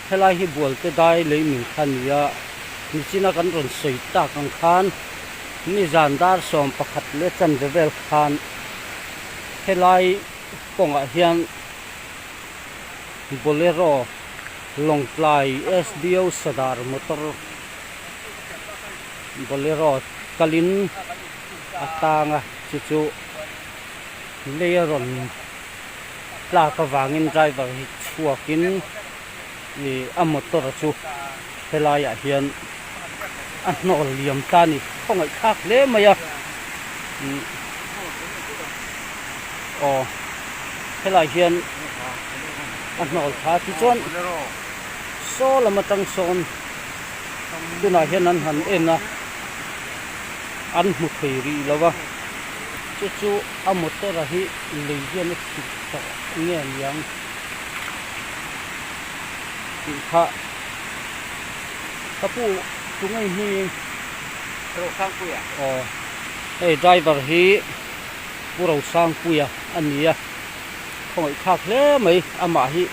Helai hi Bualte dai lei min kha a ni a, nichina kan rawn sawi tak ang khan nizan dar 11 leh chanve vel khan helai kawngah hian Bolero Lawngtlai SDO Sadar motor Bolero kalin a tang a, chu chu lei a rawn tlak avangin driver hi chhuakin ih a motor chu helaiah hian a hnawl liam ta a ni khawngaih thlak hle mai a ih aw helaiah hian a hnawl tha tichuan saw lam atang sawn tunah hian an han en a an hmu thei rih lo a chu chu a motor a hi lei hian a chhilh tawh nge niang tih kha ka pu tunge hi Rosangpuia aw hei driver hi Pu Rosangpuia a ni a khawngaih thlak hle mai amah hi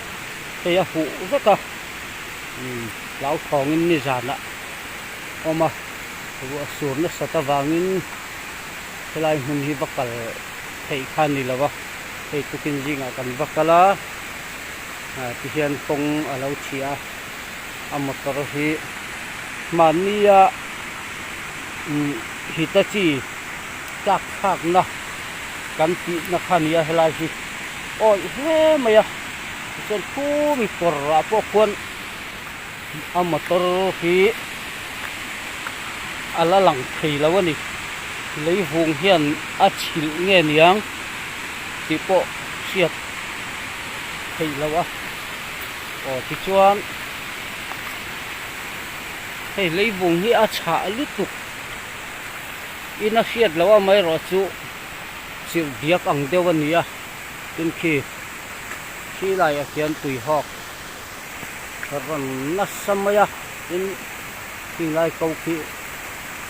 hei a huh vek a umm hlauthawngin nizanah awm a ruah sur nasat avangin helai hmun hi va kal theih kha a ni lo a hei tukin zingah kan va kal a ah tihian kawng a lo chhia a a motor hi mahnia umm hitachi tlak thlakna kan tihna kha a ni a helai hi awih hle mai a tichuan khumi kawr ah pawh khuan a motor hi a la lang thei lo a ni lei vung hian a chhilh nge niang tih pawh hriat theih loh a aw tichuan hei lei vung hi a chhah lutuk in a hriat loh amaherawh chu chirh diak ang deuh a ni a tin khi khi laiah khian tui hawk rawn nasa mai a tin khing lai ko khi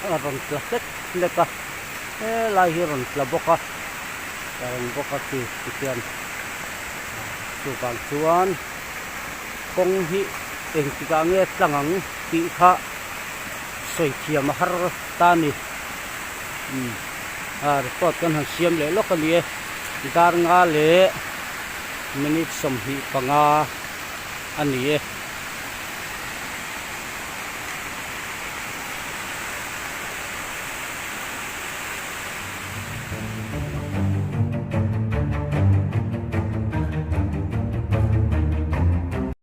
a rawn tla hlek hlek a helai hi a rawn tla bawk a tla reng bawk a khi tikhian chuvang chuan kawng hi engtikah nge tlang ang tih kha sawi thiam a har ta a ni umm a record kan han siam leh lawk a ni e dar nga leh minute 25 a ni e.